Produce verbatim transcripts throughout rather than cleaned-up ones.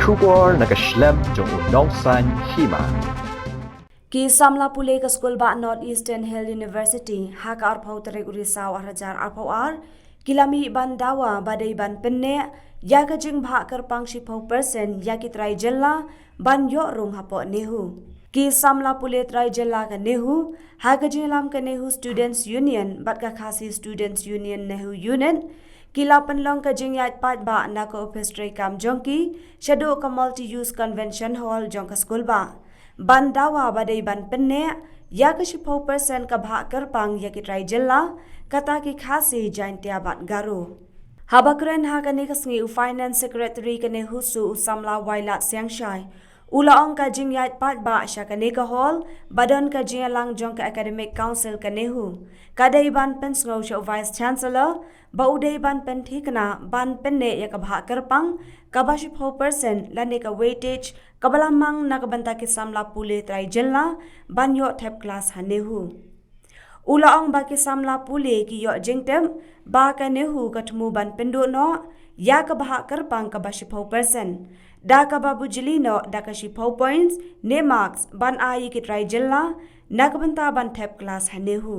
Khubor na ka shlem jong u Nongsaiñ Hima. Ki samla pule ka skul bah North Eastern Hill University ha ka arphew tarik u Risaw arhajar arphew ar ki la mih ban dawa ba dei ban pynneh ïa ka jingbhah kyrpang shiphew percent ïa ki trai jylla ban ïoh rung hapoh NEHU. Ki samla pule trai jylla ka NEHU ha ka jingïalam ka NEHU Students Union bad ka Khasi Students Union NEHU Unit ki la pynlong ka jingïaid paidbah na ka ophis treikam jong ki shaduh ka Multi Use Convention Hall jong ka skul bah ban dawa ba dei ban pynneh ïa ka shiphew percent ka bhah kyrpang ïa ki trai jylla, kata ki Khasi, Jaiñtia bad Garo. Haba kren ha kane ka sngi u Finance Secretary ka NEHUSU u samla Wailadsiang Shai u la ong ka jingïaid paidbah sha kane ka hall ba don ka jingïalang jong ka Academic Council ka NEHU ka dei ban pynsngew sha u Vice Chancellor ba u dei ban pynthikna ban pynneh ïa ka bhah kyrpang kaba shiphew percent lane ka weightage kaba la mang na ka bynta ki samla pule trai jylla ban ïoh thep klas ha NEHU. U la ong ba ki samla pule ki ïoh jingtip ba ka NEHU ka thmu ban pynduh noh ïa ka bhah kyrpang kaba shiphew percent da kaba bujli noh da ka shiphew points ne marks ban ai ïa ki trai jylla na ka bynta ban thep klas ha NEHU.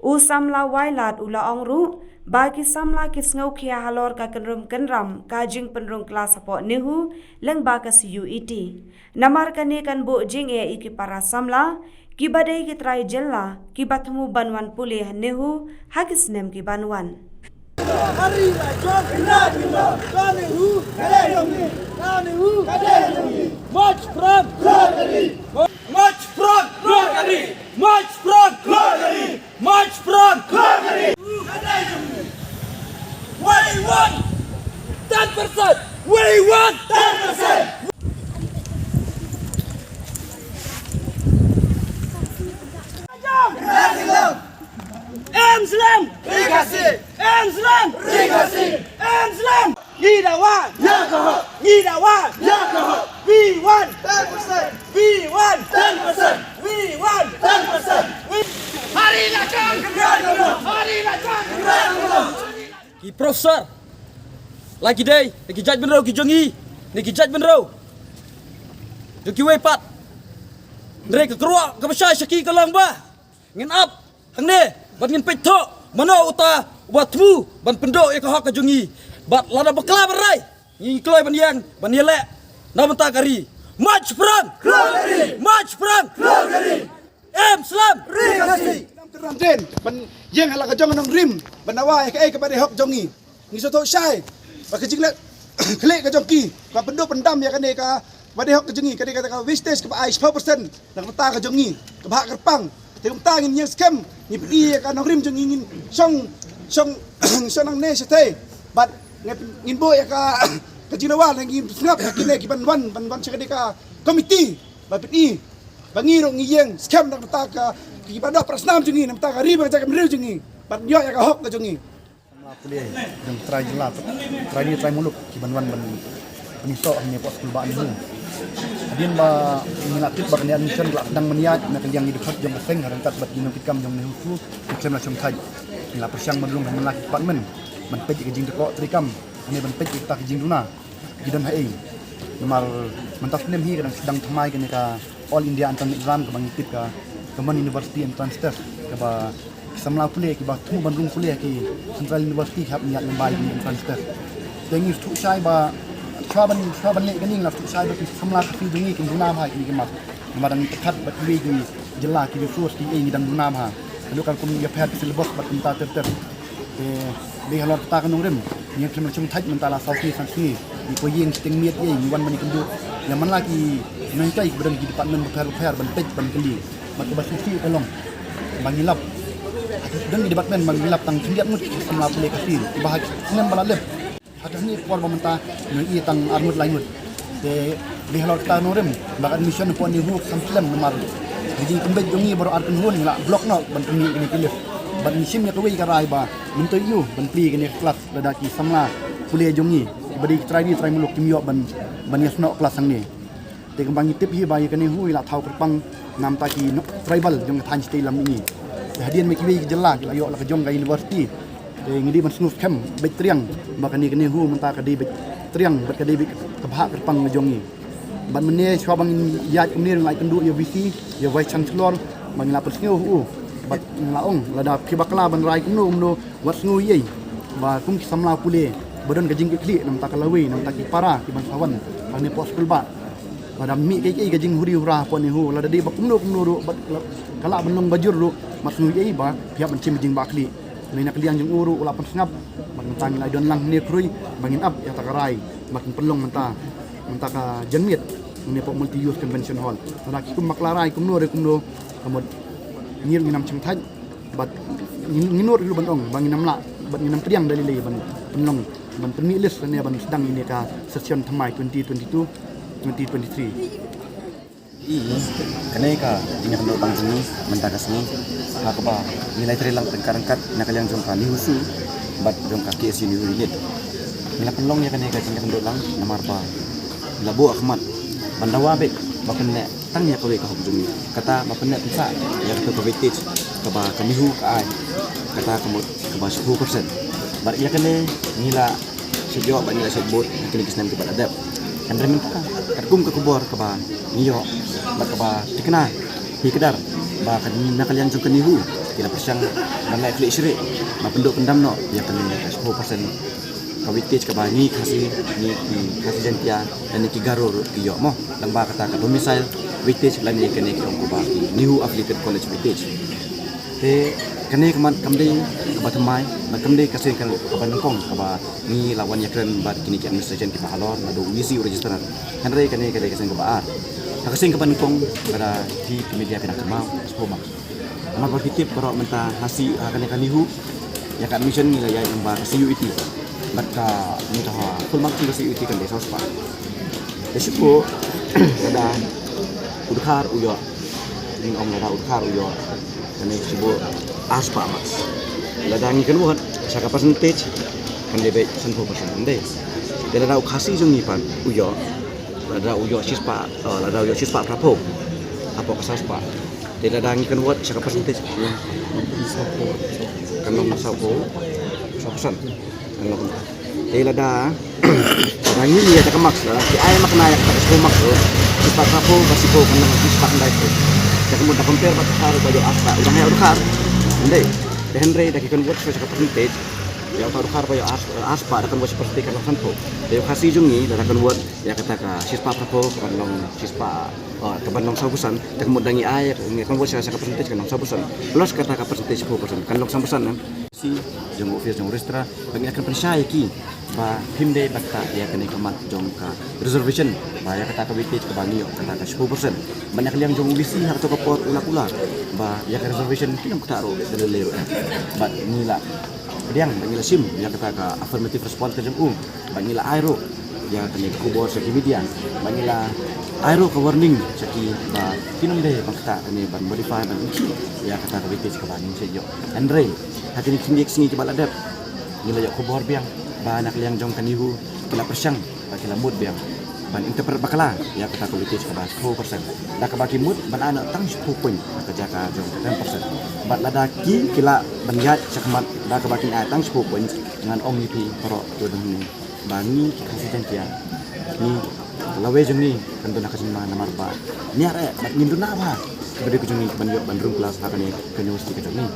U samla Wailad u la ong ruh ba ki samla ki sngewkhia halor ka kynrum kynram ka jingpynrung klas hapoh NEHU lyngba ka CUET. Namar kane kan buh jingeh ïa ki para samla kiba dei ki trai jylla kiba thmu ban wan pule ha NEHU ha ki snem ki ban wan. March front! March front! March front! March front! We want ten percent! We want ten percent! Em Slam! Em Slam! Em Slam! Ngi dawa! Ngi dawa! We want ten percent! We want ten percent! We want ten percent! We Hari Lachang! Hari Lachang! Ki professor la ki dei ki jaitbynriew ki jong ngi, ne ki jaitbynriew jong kiwei pat. Hynrei ka kyrwoh kaba shai sha ki ka long ba ngin ap hangne bad ngin peit tho mano uta uba thmu ban pynduh ïa ka hok ka jong ngi. Bad lada bakla ban rai ngi kloi ban ïeng ban ïaleh na bynta ka ri. March front! March front! Em Slam! Ri Khasi! Ram dien ban ïeng ha la ka jong nongrim ban dawa ïa kaei kaba dei hok jong ngi. Ngi sngewthuh shai ba ka jingleh khlieh ka jong ki ka pynduh pyndam ïa kane kaba dei hok ka jong ngi, kane kata ka wastage kaba ai shiphew percent na ka bynta ka jong ngi ka bhah kyrpang. Te kumta ngin ïeng skhem, ngi pyni ïa ka nongrim jong ngi, ngin shong shong shong nangne shatei bad ngin buh ïa ka ka jingdawa, ngin sngap ïa kine ki ban wan ban wan sha kane ka komiti ba pyni ba ngi ruh ngi ïeng skhem na ka bynta ka kiba doh para snam jong ngi, na ka bynta ka ri bad ka jaitbynriew jong ngi, ban ïoh ïa ka hok ka jong ngi. Samla pule jong trai jylla, trai ri trai muluk ki ban wan ban pynïasoh hangne hapoh skul bah NEHU. Hadien ba ngi la tip ba kane admission ka la sdang ban ïaid na ka liang ki dkhot jong ka seng ryngkat bad ki nongkitkam jong NEHUSU, ki khlem la shongthait. Ngi la pyrshang ban rung ha man la ki department ban peit ïa ka jingtyrkhong treikam, hangne ban peit ïa kita ki jingduna ki don ha ei. Namar mynta snem hi ka dang sdang thymmai kane ka All India Entrance Exam kaba ngi tip ka Common University Entrance Test, kaba ki samla pule kiba thmu ban rung pule ha ki Central University ki hap ïaid lyngba ïa kane ka entrance test. Te ngi sngewthuh shai ba shuwa ban shuwa ban leh kane ngi la sngewthuh shai ba ki samla Khasi jong ngi kin duna bha ïa kine ki mark. Namar dang ngi pyrkhat bad kiwei ki jylla ki resource kiei ngi dang duna bha. Haduh ka rukom ïapher ki syllabus bad kumta ter ter. Te dei halor kata ka nongrim ngi khlem la shongthait mynta la saw sngi san sngi. Ngi ko ïeng shiteng miet ïa ngi wan ban ïakynduh ïa man la ki nonghikai kiba don ki department bapher bapher ban peit ban kylli. Bad kaba shisha ka long ba ngi lap, don ki department ba ngi lap tang khyndiat ngut ki samla pule Khasi kiba ha ki snem ba la lep. Ha kane ka por ba mynta ngi ïohi tang ar ngut lai ngut. Te dei halor kata ka nongrim ba ka admission hapoh NEHU ka kham slem namar ka jingpynbeit jong ngi baroh ar kynhun ngi la block noh ban pynmih kine ki list. Bad ngi shim ïa kawei ka rai ba ngin ïoh ban plie kane ka klas lada ki samla pule jong ngi kiba dei ki trai ri trai muluk kim ïoh ban ban ïasnoh klas hangne. Te kumba ngi tip hi ba ïa ka NEHU i la thaw kyrpang namar ki tribal jong ka thaiñ shatei lam mihngi. Te hadien ba kiwei ki jylla ki la ïoh la ka jong ka university. Te ngi dei ban sngewskhem beit triang ba kane ka NEHU mynta ka dei beit Triang bad ka dei beit ka bhah kyrpang jong ngi. Bad mynne shuwa ba ngin ïaid kumne ngi la ïakynduh ïa VC, ïa Vice Chancellor, ba ngin la pynsngew ha u. Bad ngi la ong lada phi bakla ban rai kumno kumno, wat sngew ei ei. Ba kum ki samla pule ba don ka jingkitkhlieh namar ka lawei, namar ki para ki ban sa wan hangne hapoh skul ba lada mih kaei kaei ka jinghuri hura hapoh ne ho, lada dei ba kumno kumno ruh bad ka lah ban long bajur ruh, wat sngew ei ei ba phi hap ban shim jingbakla. Lei na ka liang jong u ruh u la pynsngap. Bad mynta ngi la don lang hangne khrui ba ngin ap ïa kata ka rai ba kin pynlong mynta, mynta ka janmiet hangne hapoh Multi Use Convention Hall. Lada ki kum bakla rai kumno re kumno, ka mut ngi ruh ngin ym shym thait. Bad ngin, ngin nud ruh ban ong ba ngin ym lah bad ngin ym pdiang da lei lei ban pynlong, ban pynmih list lane ban sdang ïa kane ka session thymmai twenty twenty-two twenty twenty-three. Ïa kane ka jingïakynduh lang jong ngi mynta ka sngi, ha kaba ngi la ïatrei lang ryngkat ryngkat na ka liang jong ka NEHUSU bad jong ka KSU NEHU unit. Ngi la pynlong ïa kane ka jingïakynduh lang namar ba ngi la buh ha khmat ban dawa beit ba pynneh tang ïa kawei ka hok jong ngi, kata ba pynneh pynsah ïa kato ka weightage kaba ka NEHU ka ai, kata ka mut kaba shiphew percent. Bad ïa kane ngi la shu ïoh bad ngi la shu bud ha kine ki snem kiba la dep. Hynrei mynta katkum ka khubor kaba ngi ïoh bad kaba thikna hi kdar ba ka, na ka liang jong ka NEHU ki la pyrshang ban leh khlieh syrih ban pynduh pyndam noh ïa kane ka shiphew percent ka weightage kaba ngi Khasi, ngi ki Khasi Jaiñtia lane ki Garo ruh ki ïoh mo, lyngba kata ka domicile weightage lane kane ki ong kumba ki NEHU affiliated college weightage. Te kane ka mat kam dei kaba thymmai bad kam dei ka sien kaba nyngkong kaba ngi la wan ïakren bad kine ki administration kiba halor, naduh u VC, u registrar. Hynrei kane ka dei ka sien kaba ar. Ha ka sien kaba nyngkong lada phi ki media phi nang kynmaw, shuwa ba namar ba phi tip baroh mynta ha C, ha kane ka NEHU, ïa ka admission ngi la ïaid lyngba ka CUET. Bad ka, ngi ka ha full marks jong ka CUET kan dei saw spah. Te shu lada u dkhar u ïoh, ngi ong lada u dkhar u ïoh kane shu ar spah marks. Lada ngi convert sha ka percentage kan dei beit sanphew percent, ym dei? Te lada u Khasi jong ngi pat u ïoh, lada u ïoh shispah, oh, lada u ïoh shispah phraphew hapoh ka saw spah. Te lada ngi convert sha ka percentage, kan long sawphew, sawphew san. Kan long kumta. Te lada, lada ngi ïa kata ka marks, lada ki ai mark na ïa kata ka sawphew marks, shispah phraphew, ka shiphew, kan long shispah khyndai phew. Te ka mut da compare bad u dkhar ba ïoh ar spah, u dang ïoh u dkhar. Ym dei? Te hynrei da ki convert sha ka percentage, ïa uta u dkhar ba ïoh ar, ar spah da convert sha percentage kan long sanphew. Te u Khasi jong ngi lada convert ïa kata ka shispah phraphew, ka ban long shispah, oh, ka ban long sawphew san, te ka mut da ngi ai, ngi convert sha, sha ka percentage kan long sawphew san. Plus kata ka percentage shiphew percent, kan long sanphew san, em. C, jong u office jong u registrar, ba ngi la kren pynshai ïa ki, ba phim dei ban ktah ïa kane ka mat jong ka reservation, ba ïa kata ka weightage kaba ngi ïoh kata ka shiphew percent. Ba na ka liang jong u VC ha kato ka por u la kular ba ïa ka reservation kim ktah ruh da lei lei ruh, em. Bad ngi la pdiang, ba ngi la shim ïa kata ka affirmative response ka jong u. Ba ngi la ai ruh ïa kane ka khubor sha ki media. Ba ngi la ai ruh ka warning sha ki ba kin ym dei ban ktah kane, ban modify, ban ïa kata ka weightage kaba ngi sa ïoh. Hynrei ha kine ki khyndiat sngi kiba la dep, ngi la ïoh khubor biang ba na ka liang jong ka NEHU ki la pyrshang, ba ki la mut biang ban interpret bakla ïa kata ka weightage kaba shiphew percent. Da kaba ki mut ban ai noh tang shiphew point ha ka jaka jong ka ten percent. Bad lada ki, ki lah ban ïaid shakhmat da kaba kin ai tang shiphew point, ngan ong ïa phi baroh, to dang ni ba ngi ki Khasi Jaiñtia, ngi, ka lawei jong ngi kan don ha ka jingma namar ba ngi ïa, eh, bad ngim duna ba ka dei ka jong ngi ban ïoh ban rung klas ha kane ka university ka jong ngi.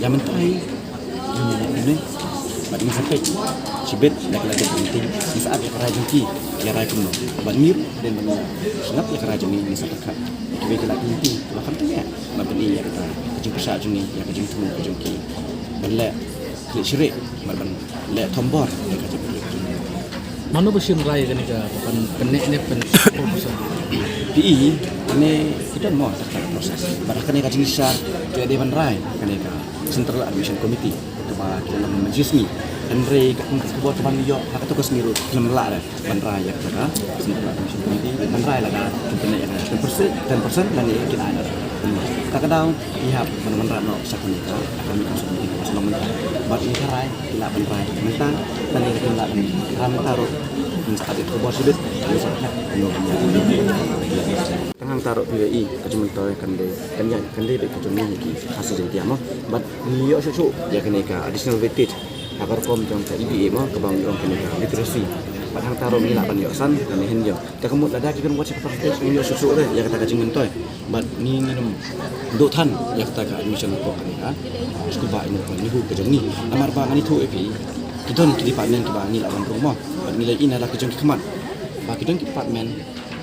Ïa mynta hi, ngi, ngi, bad ngi sa peit shibit na ka lade ka meeting, ngi sa ap ïa ka rai jong ki ïa rai kumno. Bad ngi ruh dei ban ïa sngap ïa ka rai jong ngi, ngi sa pyrkhat ïa kiwei ki lad ki meeting ba kan pynïaid ban pyni ïa kata ka jingpyrshah jong ngi, ïa ka jingthmu ka jong ki ban leh khlieh syrih bad ban leh thombor ïa ka jingpyrshah jong ngi. Mano ba shim rai kane ka ban pynneh ne pyn-, phi i, kane ki don mo ta ka process. Bad ha kane ka jingshisha ki la dei ban rai kane ka Central Admission Committee kaba ki la long mynjur sngi. Hynrei ka khubor kaba ngi ïoh ha kato ka sngi ruh ki la lah ban rai ïa kata ka Central Admission Committee ban rai lada kin pynneh ïa ka ten percent, ten percent lane kin ai lada. Kata ka daw ngi hap ban wanrah noh sha kane ka Academic Council Meeting kaba sa long mynta. Bad ngi tharai ki lah ban rai mynta, lane ki lah ban rai mynta ruh. Ngin sa ap ïa ka khubor shibit, ngin sa ap ïa ka khubor. Tang hangta ruh phi ïohi ka jingmyntoi kan dei, kan ïa, kan dei beit ka jong ngi ki Khasi Jaiñtia mo. Bad ngi ïoh shuh shuh ïa kane ka additional weightage ha ka rukom jong ka E B A mo, kaba ngi ong kane ka literacy. Bad hangta ruh ngi lah ban ïoh san, ngi hin ïoh. Te ka mut lada ki kynwat sha ka percentage ngi ïoh shuh shuh re ïa kata ka jingmyntoi. Bad ngi ngim duh than ïa kata ka admission report kane ha sku ba ino ko ngi hu ka jong ngi. Namar ba ngan ïathuh ïa phi, ki don ki department kiba ngi lah ban rung mo. Bad ngi la ïohi na la ka jong ki khmat ba ki don ki department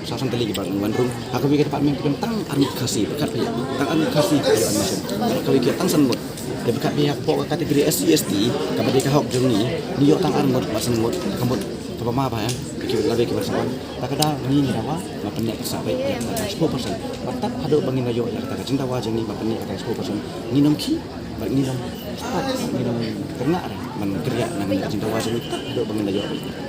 sa san tylli kiba ngi wan rung. Ha kawei ka department ki don tang ar ngut Khasi, bad kat phi tang ar ngut Khasi ki ïoh admission. Bad kawei ki ïoh tang san ngut. Te bad kat phi ha ka pok ka category S C S T kaba dei ka hok jong ngi, ngi ïoh tang ar ngut bad san ngut. Ka mut kaba ma ba em ki la dei kiba sa wan. Ta ka daw ngi ngi dawa ba pynïaid pyrshah beit ïa kata ka shiphew percent. Bad tad haduh ba ngin da ïoh ïa kata ka jingdawa jong ngi ba pynïaid kata ka shiphew percent, ngin ym khih bad ngin ym, ngin ym kyrngah re ban kyrïah na ka jingdawa jong ngi tad haduh ba ngin da ïoh.